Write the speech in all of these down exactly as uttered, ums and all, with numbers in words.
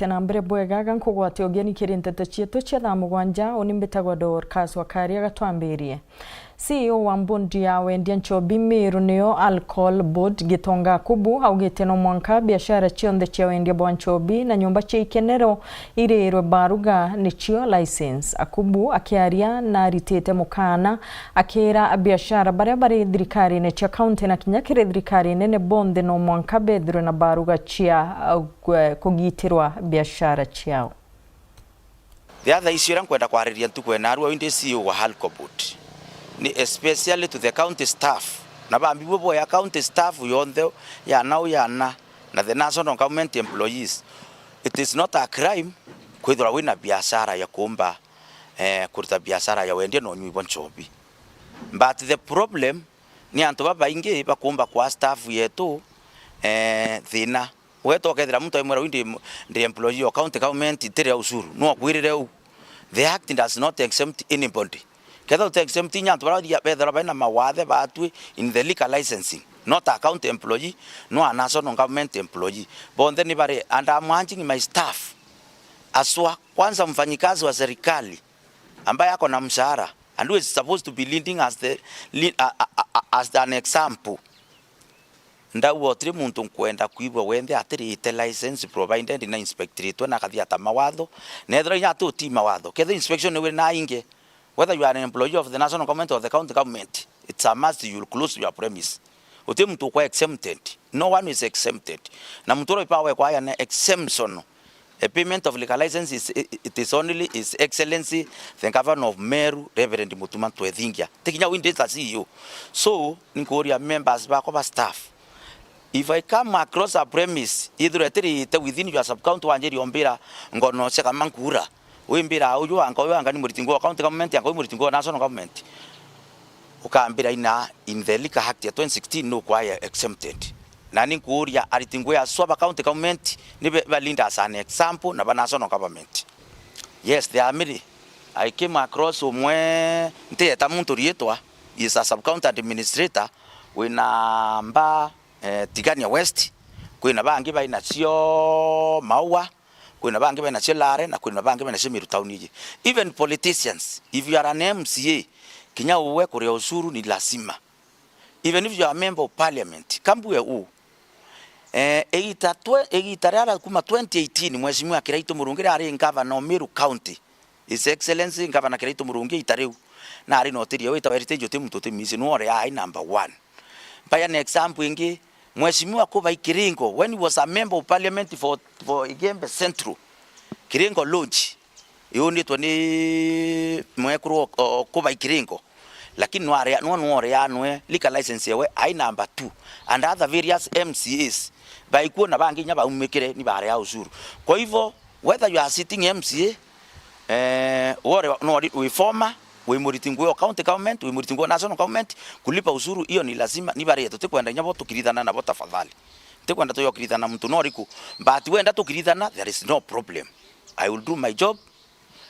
Tena mbere bwega, ga nkugwate ugeni kiri nteto cietu cia thaa mugwanja, uni mbitagwa Dorcas Wakaria. Gatwambirie. C E O wa mbondi ya wendia nchobi Meru niyo Alcohol Board Gitonga Akubu augite no mwanka biashara cionthe cia wendia bwa nchobi na nyomba cia ikenero irirwe baruga nicio license. Akubu akiaria naritite mukana akira biashara baria bari thirikarine cia kaunti na kinya kiri thirikari nene bonthe no mwanka bethirwe na baruga cia, uh, kugitirwa biashara ciao. The other issue iria nkwenda kwariria ntuku ya narua, indi C E O wa Alcohol Board, ni especially to the county staff. Na bambi bwe boya county staff yonthe ya nau yana na the national government employees. It is not a crime kwithirwa wina biashara ya kuumba, eh, kuruta biashara ya wendia na unyui bwa nchobi. But the problem ni antu babaingi bakuumba kwa staff yetu, eh, thina. Weta ukethira muntu aimwira, "Wi ndi, ndi employee o county government, ntiri a ushuru." No akwirire u. The act does not exempt anybody. Ketha uti exempt inya antu baria bethirwa baina mawathe batwi in the liquor licensing, not a county employee, no a national government employee. Bonthe ni bari, and I'm urging my staff, aswa, kwanza mfanyikazi wa serikali ambaye ako na mshahara and who is supposed to be leading as the, le-, a, a, a, a, as an example. Ndauga utiri muntu nkwenda kwigua wenthe atirite license provided na inspectoritwe na akathia ta mawatho. Na ethirwa inya ati uti mawatho, kethira inspection ni wiri na ainge, whether you are an employee of the national government or the county government, it's a must you will close your premise. Uti muntu ukwa exempted. No one is exempted. Na muntu uria upawe kwaya na exemption. A payment of liquor license is, it is only His Excellency the Governor of Meru, Reverend Mutuma Twethingia. Ti kinya windita C E O. So, ninkuria members bakwa ba staff. If I come across a premise, ithirwa itirite within your sub-county, wanjiria umbira ngono cia Kamankura. Wimbira uyu anga, uyu anga ni muritingo wa county government, anga uyu muritingo wa national government. Ukambira ina in the Liquor Act ya twenty sixteen no kwaya exempted. Na ni nkuuria ariti ngui aswa ba county government ni be, ba lead as an example na ba national government. Yes, there are many. I came across umwe, ntieta muntu riitwa, he is a sub-county administrator, wina mba, eh, Tigania West, kwina bangi baina cio Maua, kwina bangi baina cio Lare, na kwina bangi baina cio Meru town iji. Even politicians, if you are an M C A, kinya uwe kuria ushuru ni lazima. Even if you are a member of parliament, kambue u. Eh, igita twe-, igita riria kuma twenty eighteen, Mheshimiwa Kiraitu Murungi riria ari governor o Meru County, His Excellency Governor Kiraitu Murungi igita riu, na ari na utiria witagwa Heritage, uti muntu utimisi, nwe uri ai number one. By an example ingi, Mheshimiwa Kubai Kiringo, when he was a member of parliament for, for Igembe Central, Kiringo Lodge, yunitwe ni mwekuru o, o, Kubai Kiringo. Lakini nware-, nwe nwore anwe liquor license yawe ai number two. And other various M C As baikuo na bangi inya baumikire ni baarea ushuru. Kwa hivyo, whether you are sitting M C A, eh, wore, no, wi former, wi muriti ngui o county government, wi muriti ngui o national government, kulipa ushuru, hiyo ni lazima, ni baria tutikwenda inya bo tukirithana nabo tafadhali. Tikwenda tuyokirithana muntu no riku, but wenda tukirithana, there is no problem. I will do my job.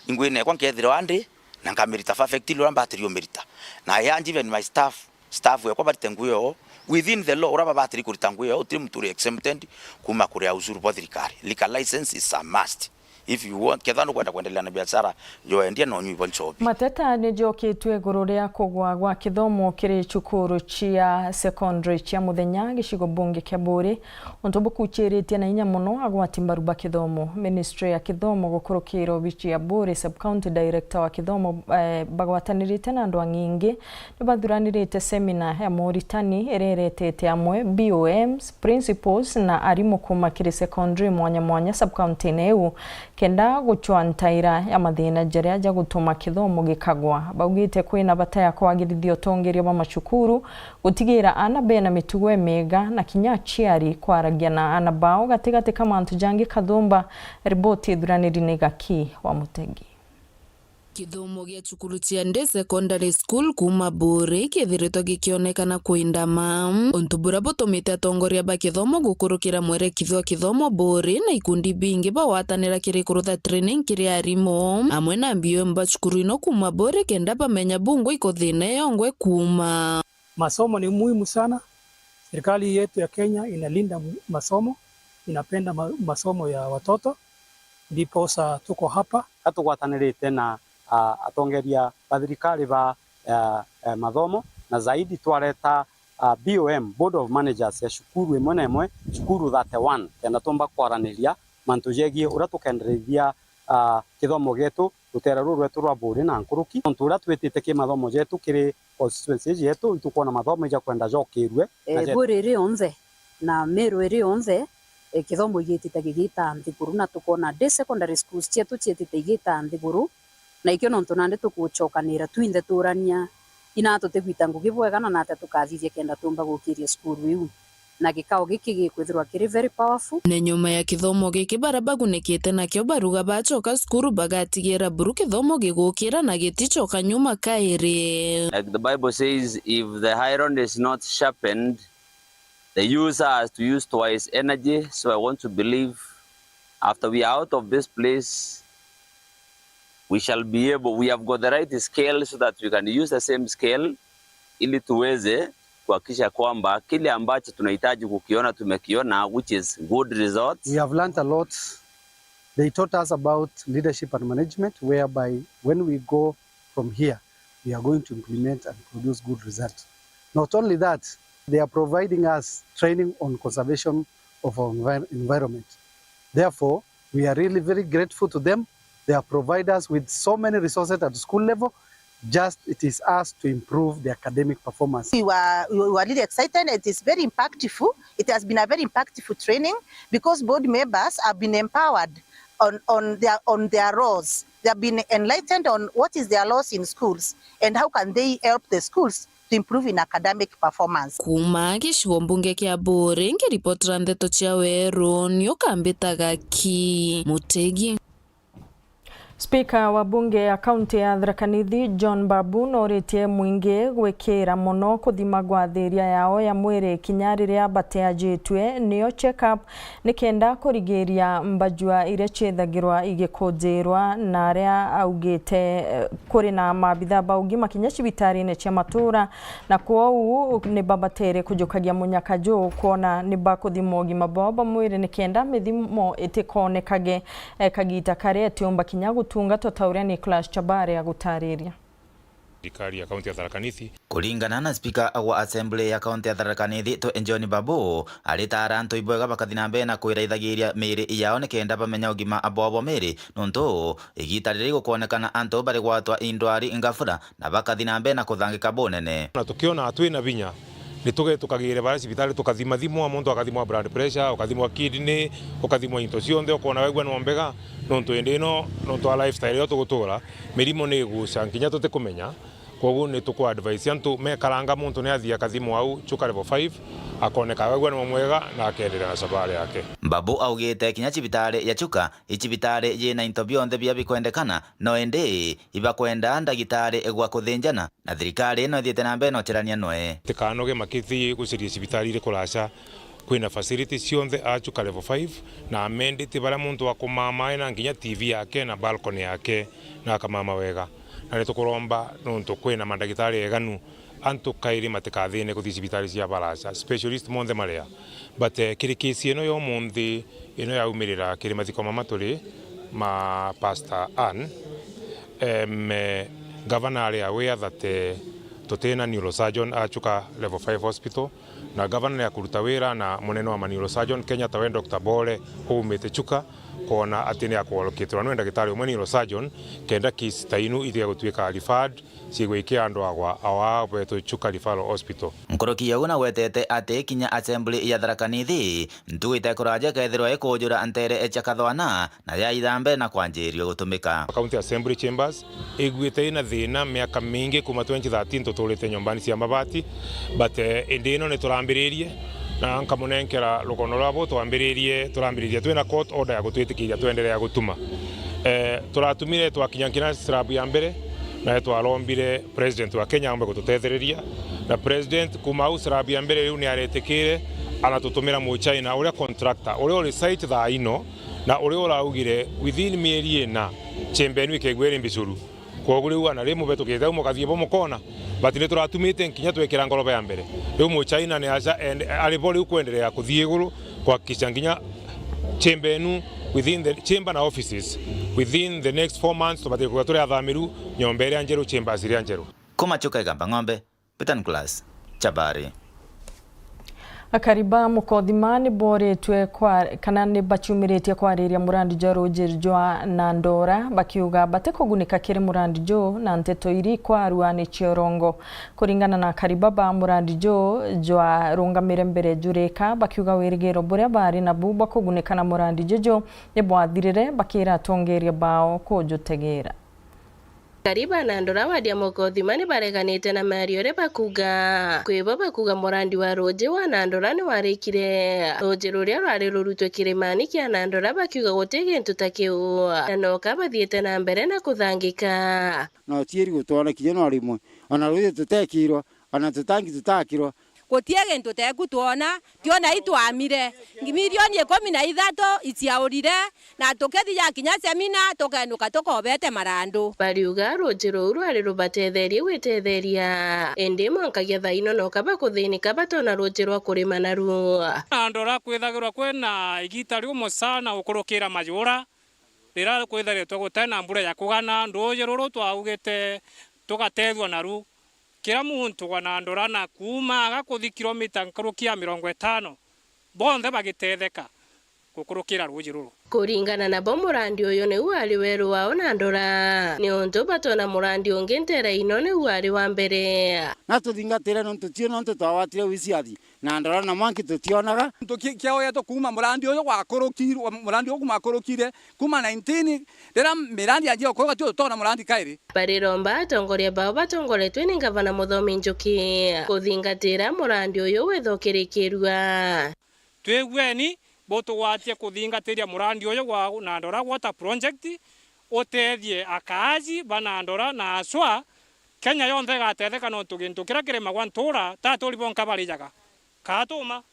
Ingui nekwa nkethirwa ndi, na nkamirita perfectly uria mbatiri umirita. Na I urge even my staff, staff ekwa barite ngui oo within the law, uria babatiri kurita ngui oo, utiri muntu uri exempted kuma kuria ushuru bwa thirikari. Liquor license is a must if you want, ketha nukwenda kwendelea na biashara ya wendia na unyui bwa nchobi. Mateta ni jokitwe iguru ria kugwa gwa kithomo kiri cukuru cia secondary cia muthenya gicigo bunge kia Buuri, untu bukuchiritie na inya mono agwati mbaru ba kithomo. Ministry ya kithomo gukurukira obici ya Buuri, Sub-County Director wa kithomo, eh, bagwatanirite na andu ang'ingi, ni bathuranirite semina ya moritani iria iretete amwe B O Ms, principals na arimu kuuma kiri secondary mwanya mwanya sub-county-ini iu, kenda gucwa ntaira ya mathina jaria jagutuma kithomo gikagwa. Baugite kwina bata ya kwagirithia utongeria bwa macukuru, gutigira aana bena mitugo imiega na kinya aciari kwaragia na aana bao gatigati ka mantu jangi kathumba. Riboti ithuraniri ni Gaki wa Mutegi. Kithomo gia cukuru cia Ndii Secondary School kuuma Buuri kithiritwe gikionekana kwindama, untu buria butumite atongoria ba kithomo gukurukira mwerekithia wa kithomo Buuri na ikundi bingi bagwatanira kiri kurutha training kiri arimu amwe na B O M ba cukuru ino kuuma Buuri kenda bamenya bungwa iko thina iyo ngwe kuuma. Masomo ni muhimu sana. Serikali yetu ya Kenya inalinda mu-, masomo, inapenda ma-, masomo ya watoto. Ndiposa tuko hapa. Ka tugwatanirite na, ah, atongeria ba thirikari ba, ah, eh, mathomo, na zaidi twareta, ah, B O M, Board of Managers ya cukuru imwe na imwe, cukuru thirty-one, kenda tumba kwaraniria mantu jegie uria tukenderethia, ah, kithomo gietu ruteere ruru rwetu rwa Buuri na nkuruki. Nontu uria twitite ki mathomo jetu kiri constituency iji yetu, itukwona mathomo ija kwenda jokirue na Eh, jetu. Buuri iri yonthe na Meru iri yonthe, eh, kithomo igitite gigita nthiguru, na tukona day secondary schools cietu ciitite igita nthiguru, na ikio nontu nandi tugucokanira twinthe tuurania, ina tutigwita ngugi bwega na natia tukathithia kenda tumba gukiria cukuru iu. Na gikao giki gikwithirwa kiri very powerful. Na nyuma ya kithomo giki, baria bagunikite nakio baruga bacoka cukuru bagatigira buru kithomo gigukira na giticoka nyuma kairi. Like the Bible says, if the iron is not sharpened, the user has to use twice energy. So I want to believe after we are out of this place, we shall be able, we have got the right scale so that we can use the same scale ili tuweze kuhakikisha kwamba kile ambacho tunahitaji kukiona tumekiona, which is good results. We have learnt a lot. They taught us about leadership and management, whereby when we go from here, we are going to implement and produce good results. Not only that, they are providing us training on conservation of our envir-, environment. Therefore, we are really very grateful to them. They have provided us with so many resources at school level. Just it is us to improve the academic performance. We were, we were really excited. It is very impactful. It has been a very impactful training because board members have been empowered on, on their, on their roles. They have been enlightened on what is their roles in schools and how can they help the schools to improve in academic performance. Kuuma gicigo mbunge kia Buuri, ngiripotera ndeto cia Weru, ni ukambitaga ki Mutegi. Spika wa bunge ya kaunti ya Tharaka Nithi, John Babu, noritie mwingi gwikira mono kuthima gwathiria yao ya mwiri kinya riria bateajitue, niyo check-up, ni kenda kurigiria mbajua iria ciithagirwa igikunjirwa, na aria augite, eh, kuri na maabitha ba ugima kinya cibitarine cia matura, na kwoou ni babatere kujukagia munyaka juu kwona ni bakuthimwa ugima bwao bwa mwiri ni kenda mithimo itikonekage. E, kagita karia etiumba kinya gutungatwa ta uria Nicholas Chabare agutariria. Thirikari ya kaunti ya Tharaka Nithi. Kuringana na spika wa assembly ya kaunti ya Tharaka Nithi, Twe John Babu, aritaara antu ibwega bakathi na mbere na kwiraithagiria miiri yao ni kenda bamenya ugima bwao bwa miiri, nontu igita riri gukwonekana antu bari gwatwa indwari ngafura na bakathi na mbere na kuthangika bunene. Na tukiona twina vinya, ni tugetukagire baria cibitari tukathimathimwa, muntu akathimwa blood pressure, ukathimwa kidney, ukathimwa into cionthe, ukona wegua no mbega, nontu indi ino, nontu wa lifestyle iyo tugutura, mirimo ni iguca nkinya tutikumenya. Kwoguo ni tuku advise antu mekaranga muntu ni athii akathimwa au Chuka level five, akoneka wegua no mwega na akenderea na sabari yake. Babu augite kinya cibitari ya Chuka i cibitari yina into bionthe biria bikwendekana, no indi ibakwenda ndagitari gwa kuthinjana, na thirikari no ithiite na mbere na ucerania noe. Tikanoge makithi guceria cibitari iri kuraca, kwina facilities cionthe a Chuka level five, na amended baria muntu akumama ena nginya T V yake na balcony yake, na akamama wega. Na nitukuromba nontu kwina mandagitari eganu, antu kairi matikathine kuthii cibitari cia baraca, specialist monthe maria. But, eh, kiri case ino ya umunthi, ino yaumirira kiri mathiko mama turi ma Pastor Ann, em, eh, gavana ari aware that, eh, tutina neurosurgeon a Chuka level five hospital, na gavana ni akuruta wira na munene wa ma neurosurgeon Kenya tawe Doctor Bore uumite Chuka, kwona ati ni akuallocatirwa nwe ndagitari umwe neurosurgeon, kenda case ta inu itige gutuika referred, cigwikia andwagwa awa betu Chuka Referral Hospital. Nkuruki ya uu nagwetete ati kinya assembly ya Tharaka Nithi ntugu itekuraja ikethirwa ikujura ntere cia kathwana na yaitha mbere na kwanjiria gutumika. County Assembly Chambers iguite ina thina miaka mingi kuma twenty thirteen tuturite nyombani cia mabati, but, eh, indi ino niturambiririe na nkamunenkera rugono rwa bo twambiririe, turambiririe twina court order ya gutwitikiria twenderea gutuma. Eh, turatumire twakinya nkinya slab ya mbere, na twarombire president wa Kenya aumbe gututethereria, na president kuma au slab ya mbere riu niaretikire anatutumira Muchina uria contractor uria uri site thaa ino, na uria uraugire within mieri ina chimba inu ikegua iri mbicuru. Kwogu riu ana riu mubetukite au mukathie bo mukona, but ni turatumite nkinya twekira ngoroba ya mbere. Riu Muchina ni aca and ari bo riu kwenderea kuthii iguru kuhakikisha nginya chimba inu Within the chamber na offices, within the next four months, tubataire kwithirwa turi athamiru nyomba iria njeru, chambers iria njeru. Kuma Chuka Igamba Ng'ombe, Peter Nicholas, Chabari. Akari ba Mukothima ni boritwe kwa, kana ni baciumiritie kwariria murandi jwa ruuji jwa Nandora, bakiuga batikugunika kiri murandi juu, na nteto iri kwarua ni cia urongo. Kuringana na akari baba, murandi juu jwarungamire mbere jurika, bakiuga wirigiro buria bari nabu bwa kugunika na murandi juju ni bwathirire, bakira atongeria bao kujutegera. Akari ba Nandora wadi ya Mukothima ni bareganite na miario iria bakuga. Kwi bo bakuga murandi wa ruuji wa Nandora ni warikire. Ruuji ruria rwari rurutwe kirimani kia Nandora bakiuga guti gintu ta kiu, na noka bathiite na mbere na kuthangika. Na utieri gutwona kinya no rimwe, ona ruuji tutekirwa, ona tutangi tutakirwa. Guti gintu teku twona, tiona itwamire. Milioni ikumi na ithatu iciaurire, na tukithija kinya semina, tukenuka tukobete marandu. Bariuga ruuji ruu rwari rubatetherie gwitetheria, indi mwankagia thaino noka bakuthinika batona ruuji rwa kurima naru. Nandora kwithagirwa kwina igita riumu sana gukurukira majura, riria kwitharitwe gutai na mbura ya kugana, ruuji ruru twaugite tugatethua naru. Kira muntu wa Nandora na kuuma aga kuthi kilomita nkuruki ya mirongo itano, bonthe bagitetheka gukurukira ruuji ruru. Kuringana nabo, murandi uyu niu wari weru wao Nandora, niuntu batona murandi ungi ntere ino niu wari wa mbere. Na tuthingatire nontu tio nontu twagwatire wiciathi. Nandora na mwanki tutionaga. Ntu ki-, kiao yetu kuuma murandi uyu gwakurukirwe, murandi uyu kuuma akurukire, kuuma nineteen, riria mirandi yanjire gukuruka, tio tutona murandi kairi. Bariromba atongoria bao batongoretue ni Ngavana Muthomi Njuki kuthingatira murandi uyu withukirikirua. Twigueni, butugwatie kuthingatiria murandi uyu gwa Nandora Water Project, utethie akaaji ba Nandora na aswa Kenya yonthe igatetheka, nontu gintu kiria kirimagwa ntura, ta aturi bonka barijaga. Kaa tuma?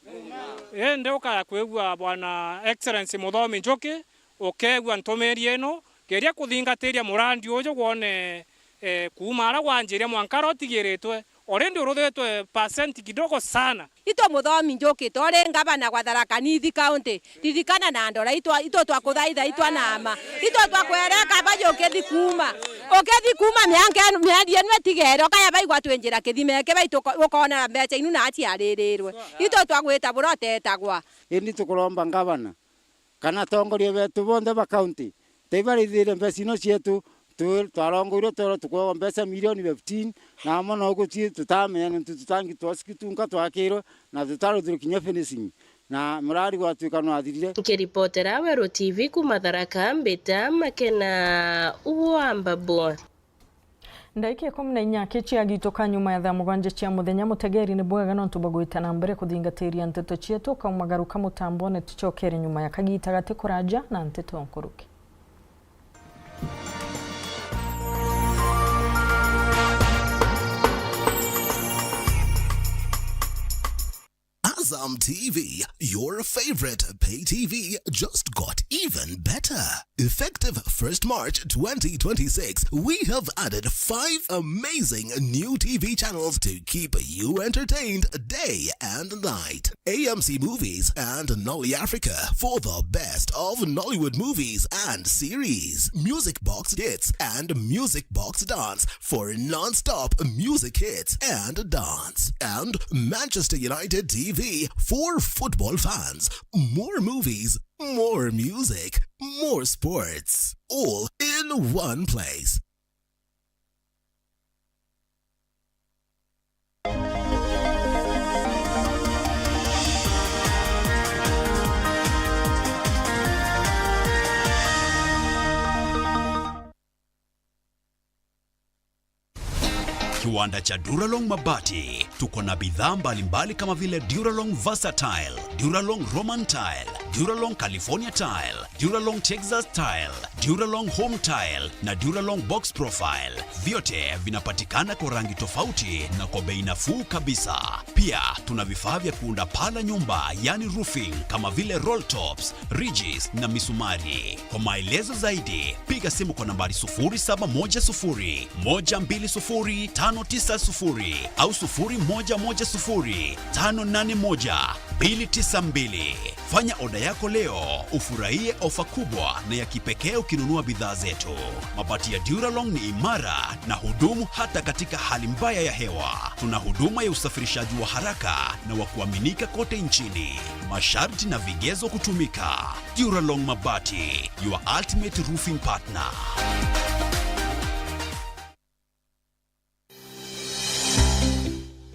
Indi ukaya kwigua Bwana Excellency Muthomi Njuki, ukeegua ntumiri ino, geria kuthingatiria murandi uju gwone, eh, kuuma aria gwanjirie mwanka aria utigiritwe. Already uruthitwe percent kidogo sana. Itu Muthomi Njuki, tori ngavana gwa Tharaka Nithi County, ririkana Nandora, itu, itu twakuthaitha, itwa nama, itu twakwereka baji ukithi kuuma, ukithi kuuma mianka ino, mieri ino itigere, ukaya baigwa twinjira kithima iki, bai tuko-, ukonera mbeca inu na aciaririrwe. Itu twagwita buria utetagwa. Indi tukuromba ngavana kana atongoria betu bonthe ba county, taibarithire mbeca ino cietu, tu-, twarongoirwe twero tukwegwa mbeca milioni fifteen, na amwe no gucii tutamenya, nontu tutangi twaciki tunka twakirwe, na tutaruthirwe kinya finishing, na murari gwatuika nwathirire. Nkiripotera Weru T V kuuma Tharaka, mbita Makena wa Mbabu. Ndaika ikumi na inya aki ciagituka nyuma ya thaa mugwanja cia muthenya, mutegeri ni bwega nontu bwa gwita na mbere kuthingatiria nteto cietu. Ukaumagaruka mutambone, tucokere nyuma ya kagita gati kuraja na nteto nkuruki. Azam T V, your favorite pay T V, just got even better. Effective first March twenty twenty-six, we have added five amazing new T V channels to keep you entertained day and night. A M C Movies and Nolly Africa for the best of Nollywood movies and series. Music Box Hits and Music Box Dance for non-stop music hits and dance. And Manchester United T V for football fans. More movies, more music, more sports, all in one place. Kiwanda cha Duralong Mabati. Tuko na bidhaa mbalimbali kama vile Duralong Versatile, Duralong Roman Tile, Duralong California Tile, Duralong Texas Tile, Duralong Home Tile na Duralong Box Profile. Vyote vinapatikana kwa rangi tofauti na kwa bei nafuu kabisa. Pia tuna vifaa vya kuunda paa la nyumba, yani roofing, kama vile roll tops, ridges na misumari. Kwa maelezo zaidi, piga simu kwa nambari sufuri saba moja sufuri, moja mbili sufuri, tano tisa sufuri au sufuri moja moja sufuri, tano nane moja. mbili tisa mbili. Fanya oda yako leo, ufurahie ofa kubwa na ya kipekee ukinunua bidhaa zetu. Mabati ya Duralong ni imara na hudumu hata katika hali mbaya ya hewa. Tuna huduma ya usafirishaji wa haraka na wa kuaminika kote nchini. Masharti na vigezo kutumika. Duralong Mabati, your ultimate roofing partner.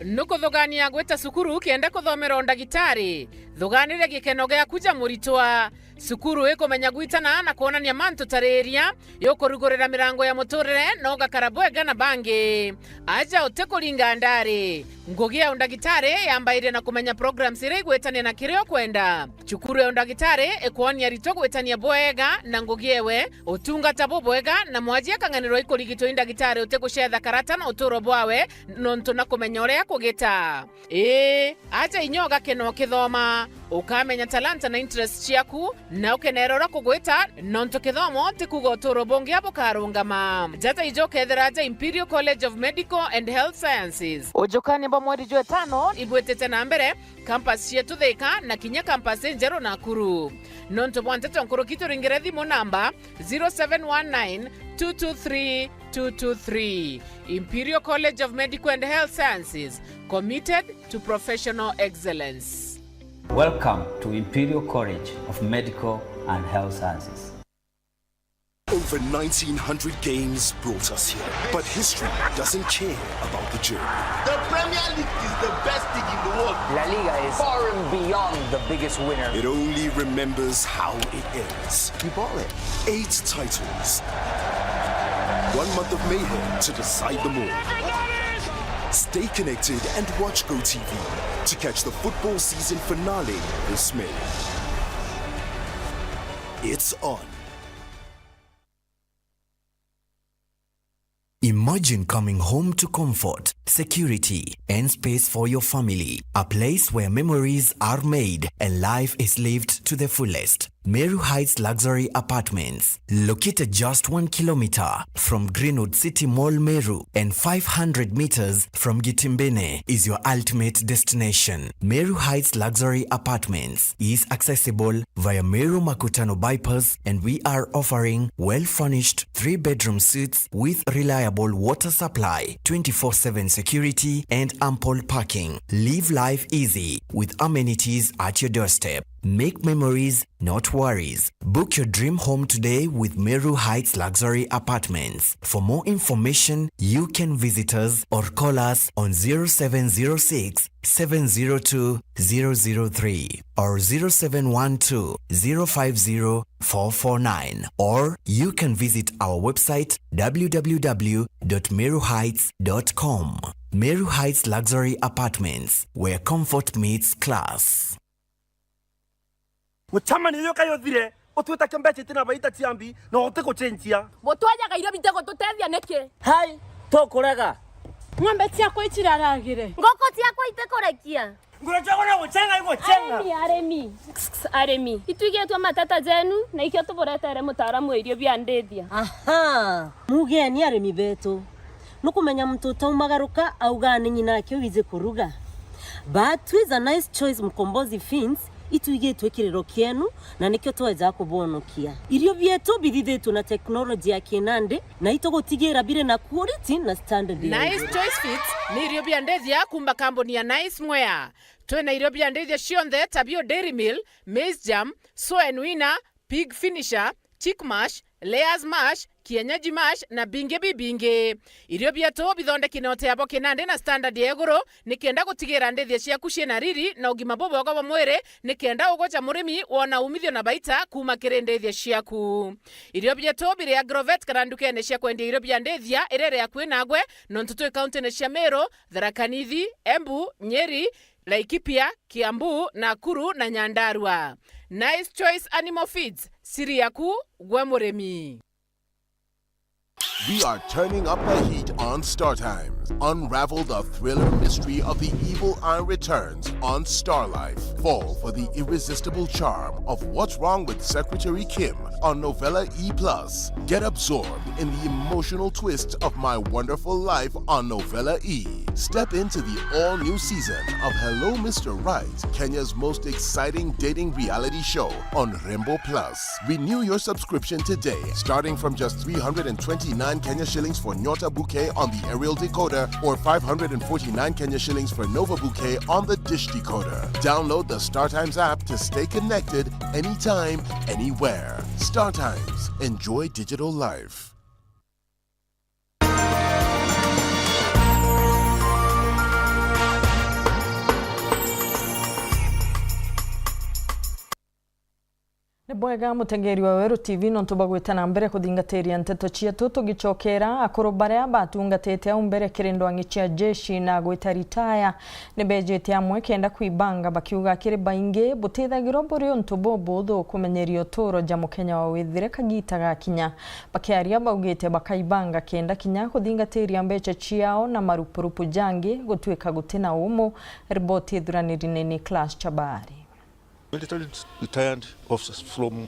Nukuthugania gwita cukuru kenda kuthomera undagitari? Thuganire gikeno giaku ja muritwa. Cukuru ikumenya gwitana na kwonania mantu ta riria, yukurugurira mirango ya muturire na ugakara bwega na bangi. Aja utikuringa ndari. Ngugi ya undagitari yambairie na kumenya programs iria igwitania na kiria ukwenda. Cukuru ya undagitari ikwonia aritwa gwitania bwega na ngugi ewe, utungata bubwega, na mwaji akang'anirwa ikurigitwa i ndagitari utigucetha karata na uturo bwawe, nontu na kumenya uria akugita. Ii, aja inya ugakena ukithoma, ukamenya talanta na interest ciaku, na ukenera uria kugwita, nontu kithomo ti kuuga uturo bungi bukarungama. Jaja ijo ukethira aja Imperial College of Medical and Health Sciences. Ujukania bwa mweri jwa itano ibwitite na mbere, campus cietu Thika na kinya campus injeru Nakuru. Nontu bwa nteto nkuruki, turingire thimu namba zero seven one nine two two three two two three. Imperial College of Medical and Health Sciences, committed to professional excellence. Welcome to Imperial College of Medical and Health Sciences. Over nineteen hundred games brought us here, but history doesn't care about the journey. The Premier League is the best league in the world. La Liga is far and beyond the biggest winner. It only remembers how it ends. You bought it. Eight titles. One month of mayhem to decide them all. Stay connected and watch GoTV to catch the football season finale this May. It's on. Imagine coming home to comfort, security, and space for your family. A place where memories are made and life is lived to the fullest. Meru Heights Luxury Apartments, located just one kilometer from Greenwood City Mall, Meru, and five hundred meters from Gitimbene, is your ultimate destination. Meru Heights Luxury Apartments is accessible via Meru Makutano Bypass, and we are offering well-furnished three-bedroom suites with reliable water supply, twenty-four seven security, and ample parking. Live life easy with amenities at your doorstep. Make memories, not worries. Book your dream home today with Meru Heights Luxury Apartments. For more information, you can visit us or call us on zero seven zero six, seven zero two, zero zero three or zero seven one two, zero five zero, four four nine. Or you can visit our website, w w w dot meru heights dot com. Meru Heights Luxury Apartments, where comfort meets class. Mucemanio uyu kayu uthire, utwita kio mbeca itina baita cia mbi, na utigucenjia. Butwajaga irio bitigututethia niki? Hai, tukurega. Ng'ombe ciakwa iciraragire. Ngoko ciakwa itikurekia. Nguru ciakwa no gucenga, igucenga. Arimi, arimi. Arimi. Itwigitwe mateta jenu, na ikio tuburetere mutaaramu wa irio bia ndithia. Aha. Mugeni arimi betu. Nukumenya muntu utaumagaruka auga ni nyina ake wiji kuruga. But with a Nice Choice Mkombozi Feeds, itwigitwe kiriro kienu, na nikio tweja kubonokia. Irio bietu bithithitwe na technology ya kinandi, na itugutigira biri na quality na standard ya iguru. Nice Choice Feeds ni irio bia ndithia kuuma kambuni ya Nice Mwea. Twina irio bia ndithia cionthe ta bio Dairy Meal, Maize Germ, Soen Winner, Pig Finisher, Chick Mash, Layers Mash, Kienyeji Mash na bingi bibingi. Irio bietu bithondeki na utea bwa kinandi na standard ya iguru, nikenda gutigira ndithia ciaku ciina riri na ugima bubwega bwa mwiri, nikenda ugwe ja murimi wona umithio na baita kuuma kiri ndithia ciaku. Irio bietu biri Agrovet kana ndukene cia kwendia irio bia ndithia iria iri akui nagwe, nontu twi kauntine cia Meru, Tharaka Nithi, Embu, Nyeri, Laikipia, Kiambu, Nakuru na Nyandarua. Nice Choice Animal Feeds, siri yaku gwe murimi. We are turning up the heat on Star Times. Unravel the thriller mystery of the evil eye returns on Star Life. Fall for the irresistible charm of What's Wrong with Secretary Kim on Novella E plus. Get absorbed in the emotional twist of My Wonderful Life on Novella E. Step into the all-new season of Hello Mister Right, Kenya's most exciting dating reality show on Rembo Plus. Renew your subscription today, starting from just three hundred and twenty-nine Kenya shillings for Nyota Bouquet on the aerial decoder or five hundred and forty-nine Kenya shillings for Nova Bouquet on the dish decoder. Download the StarTimes app to stay connected anytime, anywhere. StarTimes. Enjoy digital life. Ni bwega, mutegeri wa Weru T V, nontu bwa gwita na mbere kuthingatiria nteto cietu. Tugicokera, akuru baria batungatite au mbere kiri ndwang'i cia jeshi na gwita ritaya ni bejite amwe kenda kwibanga, bakiuga kiri baingi butithagirwa buri untu bubuthu kumenyeria uturo ja mukenya wa withire kagita gakinya. Bakiaria, baugite bakaibanga kenda kinya kuthingatiria mbeca ciao na marupurupu jangi gutuika guti na umu. Riboti ithuraniri ni Nicholas Chabari. Military retired officers from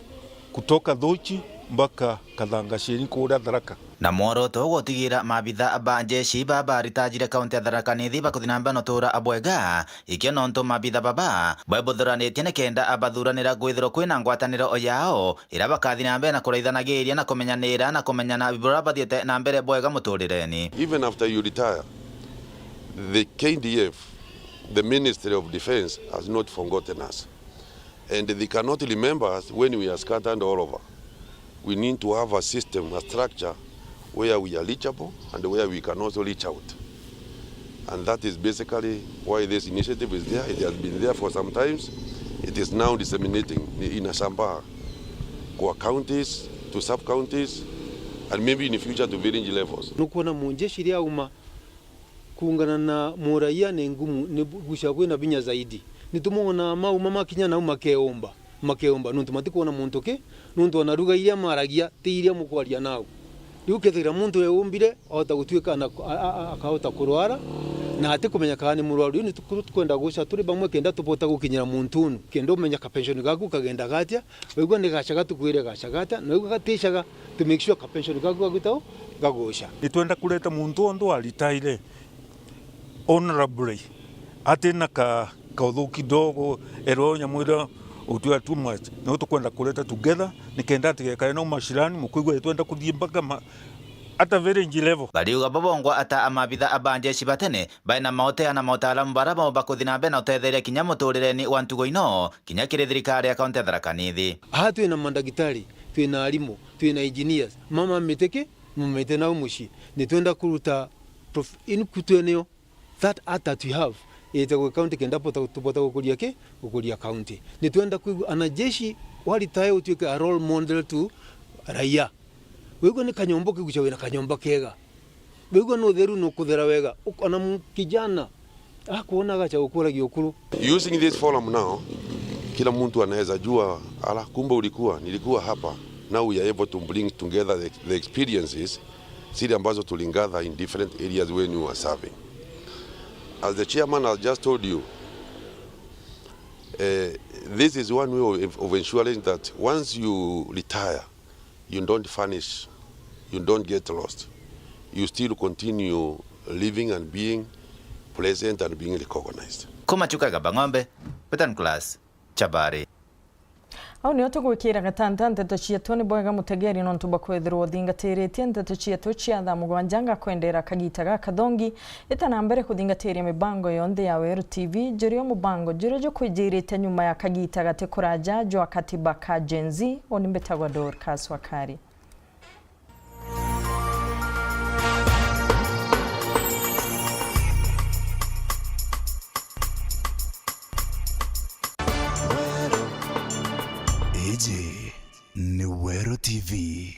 kutoka Dhochi mpaka Kathangasheni kuria Tharaka. Na mworoto gutigira maabitha ba jeshi baba baritajire kaunti ya Tharaka Nithi bakuthi na mbere na utura bwega, ikio nontu maabitha baba baibuthuranite nikenda abathuranira kwithirwa kwina ngwataniro yao iria bakathi na mbere na kuraithanagiria na kumenyanira na kumenyana buria bathiite na mbere bwega muturireni. Even after you retire, the K D F, the Ministry of Defence has not forgotten us. And they cannot remember us when we are scattered all over. We need to have a system, a structure where we are reachable and where we can also reach out. And that is basically why this initiative is there. It has been there for some times. It is now disseminating in Asambaa, kwa counties, to sub-counties, and maybe in the future to village levels. Nukwona munjeshi ria uma kuungana na muraia ni ngumu, ni bu-, gucia kwina binya zaidi. Nitumwona mauma makinya nau makeumba, makeumba, nontu matikwona muntu ki, nontu ona ruga iria maragia ti iria mukwaria nau. Riu kethira muntu eumbire, ahota gutuika na, a, a, a, akahota kurwara, na atikumenya kana ni murwaru. Riu nitukwenda gucia turi bamwe kenda tubota gukinyira muntu unu, kenda umenya ka pension gaku kagenda gatia, waigua ni gacaga tukwire gacaga atia, na waigua gaticaga, to make sure ka pension gaku gagwita u, gaguca. Nitwenda kureta muntu onthe wa retire honorably, atina ka, kauthuki kidogo, erwa nyamu iria utua too much. Niu tukwenda kureta together, nikenda atigekare na umashirani, mukwigua twenda kuthii mpaka ma, at a village level. Bariuga babongwa ata amabitha aba njeshi batene, baina maotea na mautaalamu bara baumba kuthi na mbere na utetheria kinya muturireni wa ntugo ino, kinya kiri thirikari ya kaunti ya Tharaka Nithi. Aha twina mandagitari, twina arimu, twina engineers, mama mitiki, mumite nau mucii. Nitwenda kuruta prof-, in kutweneo that art that we have, ite gwi county kenda bota, tubota gukuria ki? Gukuria county. Nitwenda kwigua anajeshi wa retire utuike a role model to raia. Wigua ni kanyomba ukigucia wina kanyomba kega. Wigua ni utheru ni ukuthera wega. Uk-, ona mu-, kijana akuona agacha gukuragia ukuru. Using this forum now, kila mtu anaweza jua, "Ala, kumbe ulikuwa, nilikuwa hapa." Now we are able to bring together the, the experiences, zile ambazo tulingather in different areas when we were serving. As the chairman has just told you, eh, this is one way of, of ensuring that once you retire, you don't vanish, you don't get lost. You still continue living and being present and being recognized. Kuma Chuka Gamba Ng'ombe, Betan Class, Chabari. Au nio tugwikira gatanta nteto cietu. Ni bwega mutegeri nontu bwa kwithirwa uthingatiritie nteto cietu cia thaa mugwanja. Ngakwendera kagita gakathongi. Ita na mbere kuthingatiria mibango yonthe ya Weru T V, jurio mubango juria jukwijirite nyuma ya kagita gati kuraja jwa katiba ka Gen Z. Uni mbitagwa Dorcas Wakari. Iji ni Weru T V.